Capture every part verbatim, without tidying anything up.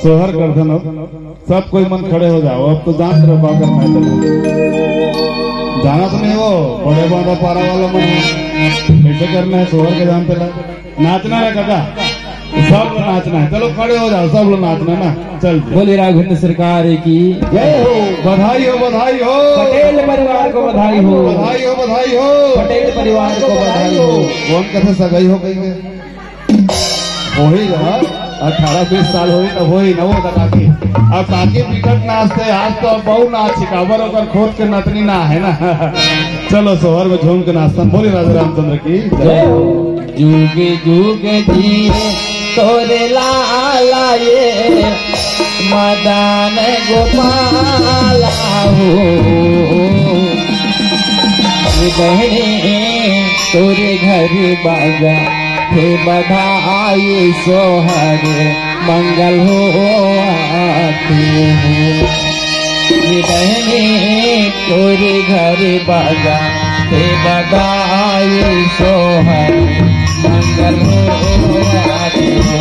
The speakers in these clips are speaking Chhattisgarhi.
सोहर करथन अब। सब कोई मन खड़े हो जाओ, अब तो जान रहो का करना है। चलो, जाना तो नहीं, वो बड़े बांधा पारा वाला मन है। कैसे करना है सोहर के, जान पेला नाचना है काका, सब लोग नाचना है। चलो खड़े हो जाओ, सब लोग नाचना ना। चल जी। बोले राघवेंद्र सरकार की जय हो। बधाई हो, बधाई हो। पटेल परिवार को बधाई हो। बधाई हो, बधाई हो। पटेल परिवार को बधाई हो। कौन कैसे सगाई हो गई है? वही ना, अठारह बीस साल होई ना, वही ना, वो तो काकी। अब काकी बिकट नाचते, आज तो अब बहु नाच काबर ओकर खोद के नतनी ना है ना। चलो सोहर में झूम के नाचतन। बोली राजा रामचंद्र की जय। जय हो। जुग जुग जिए तोरे लाला ये मदन गोपाला हो। ये बहनी तोरे घर बाजा हे बधाई सोहर मंगल हो आते हो। ये बहनी तोरे घर बाजा हे बधाई सोहर मंगल हो आते हो।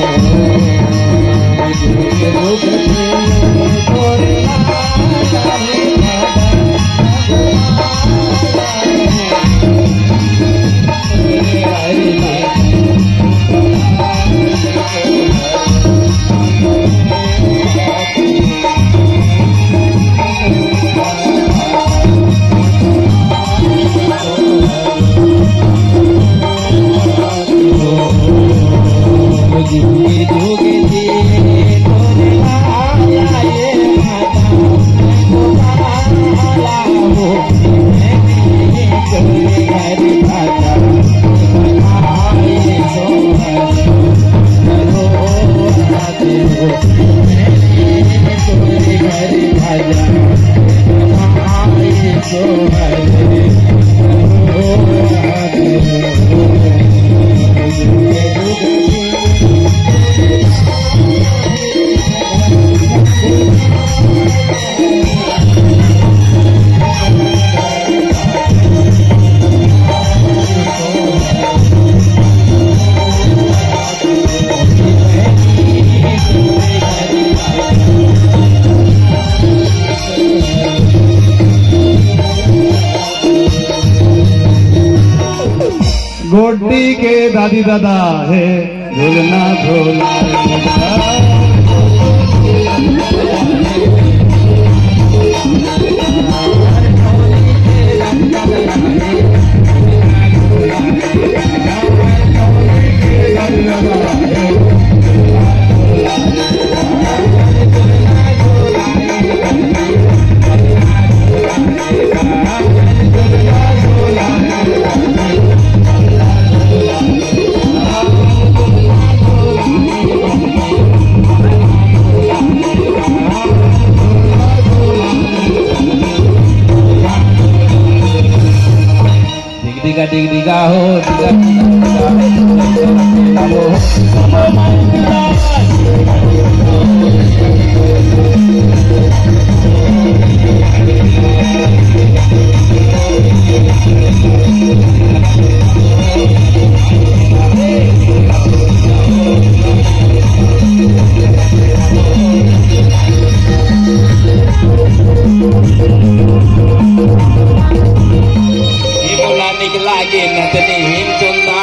गोड्डी के दादी दादा हे, झूलना झूला। डिग डिगा, डिग डिगा हो, डिगा, डिगा, डिगा हो। ये बोला निकला के नतनी हिम चंदा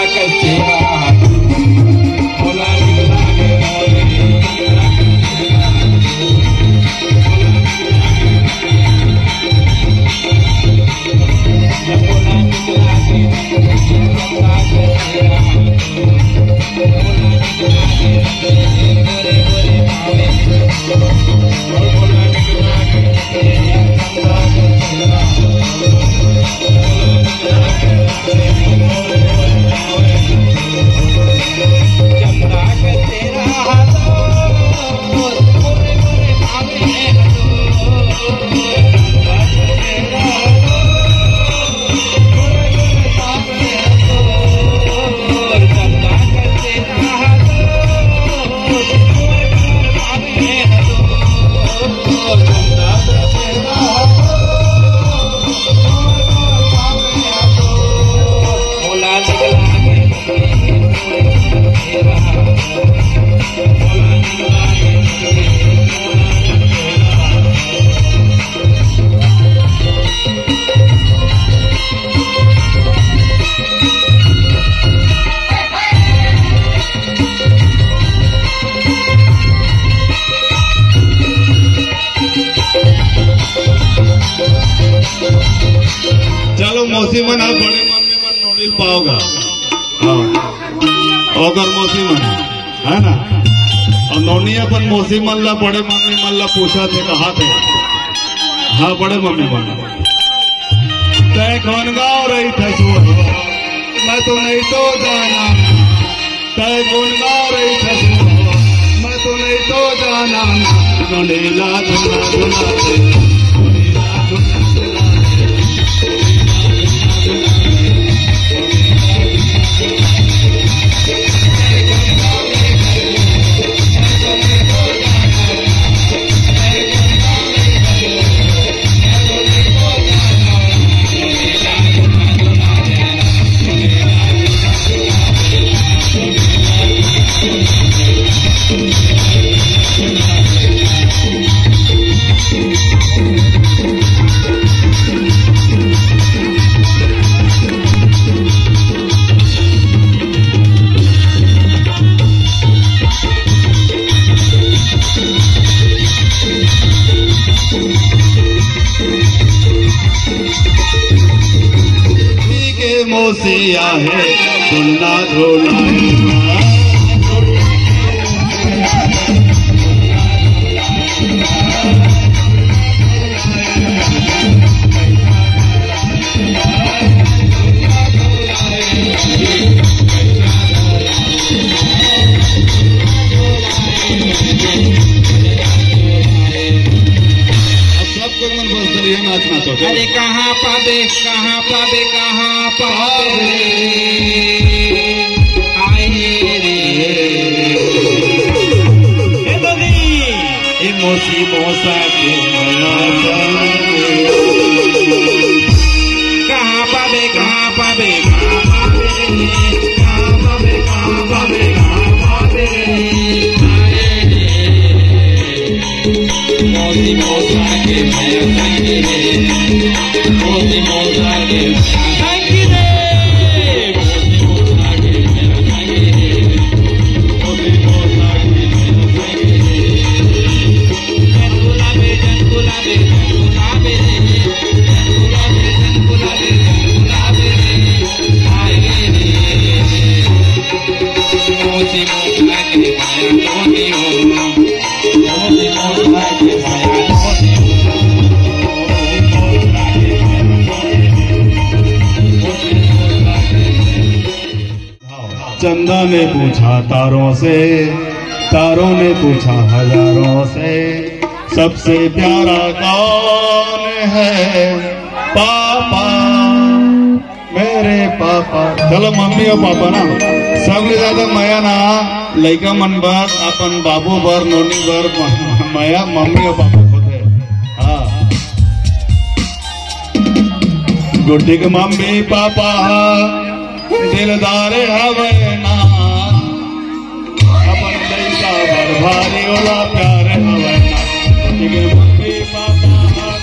पावगा। हाँ। ओकर मौसी मन, है ना? अउ नोनी अपन मौसी मन ला, बड़े मम्मी मन ला पूछत हे, कहाथे, हाँ, बड़े मम्मी मन, "तैं कोन गाँव रहिथस वो? मैं तो नहीं तो जाना।" "तैं कोन गाँव रहिथस वो? मैं तो नहीं तो जाना।" नोनी ला धुना धुना दे, नोनी ला धुना धुना दे। के मौसी आहे, धुना धुना। अब सब कोई मन बस दरिया नाच नाचो। अरे कहाँ पाबे, कहाँ पाबे, कहाँ पाबे? आए रे। ए ददी, ए मौसी मौसा के मया जान के। कहाँ पाबे, कहाँ पाबे, कहाँ पाबे रे? कहाँ पाबे, कहाँ पाबे, कहाँ पाबे रे? आए रे। मौसी मौसा के मया संगी रे, मौसी मौसा के मया संगी रे, मौसी मौसा के मया संगी रे, मौसी मौसा के मया संगी रे। जन गुलाबे, जन गुलाबे, जन गुलाबे रे, जन गुलाबे, जन गुलाबे, जन गुलाबे रे। आए रे। मौसी मौसा के मया संगी हो। चंदा ने पूछा तारों से, तारों ने पूछा हजारों से, सबसे प्यारा कौन है पापा? मेरे पापा, चलो मम्मी अउ पापा ना, सबले ज्यादा मया ना लइका मन बर, अपन बाबू बर, नोनी बर म-, मया मम्मी अउ पापा होथे। हाँ। गुड्डी के मम्मी पापा हा दिलदार हवे ना, अपन लइका बर भारी ओला प्यार हवे ना। गुड्डी के मम्मी पापा हा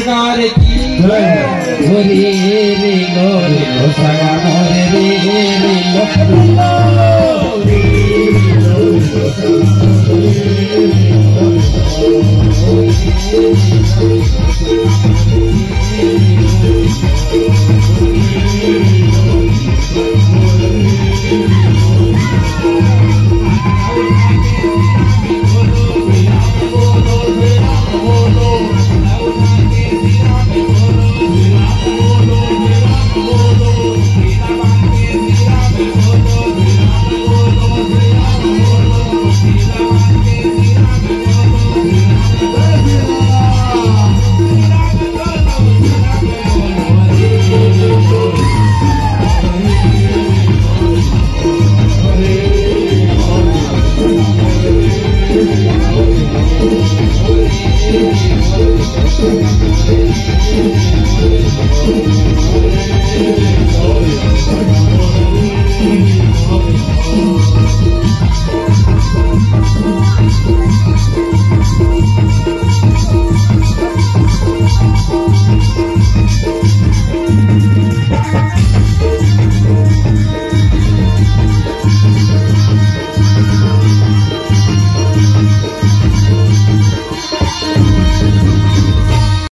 सरकार की। जय। ओ रे रे लो रे लो सगा मोरे रे रे लो।